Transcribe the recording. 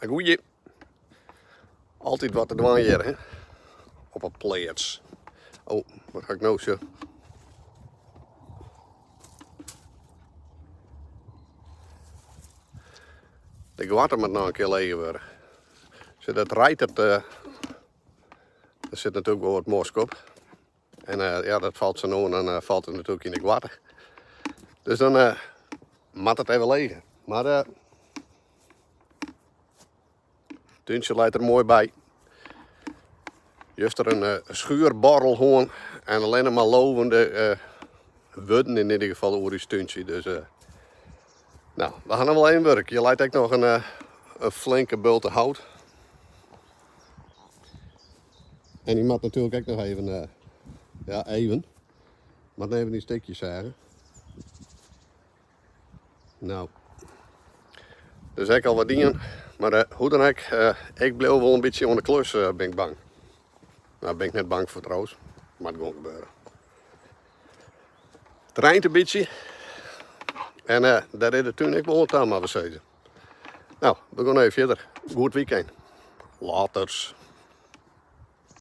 Goeie. Altyd wat te dwaan hjir, hè? Op 'e pleats. Oh, wat ha ik no sjoch? De goatte moat noch in kear lege wurde. Sjoch, dat reid, dat, uh, der sit natuerlik wol wat mosk op. En uh, ja, dat falt sa no en dan uh, falt it natuerlik yn de goatte. Dus dan uh, moat it even lege. Mar uh, túntsje leit der moai by. Juster in uh, schuurborrel hân en allinne mar lovende uh, wurden yn ieder gefal oer ús túntsje. Dus uh, nou, we ha noch wol even wurk. Hjir leit ek noch in, uh, in flinke bulte hout. En dy moat natuerlik ek noch even, uh, ja even, moat even yn stikjes seage. Nou, dus ek al wat dien, mar uh, hoe dan ek, uh, ik bliuw wol in bytsje oan de klus, uh, bin ik bang. Nou, bin ik net bang foar trouwens, moat gewoan gebeure. It reint in bytsje en uh, dêr is de tún ek wol oan ta, moatte we sizze. Nou, we gean even fierder. Goed weekend. Laters.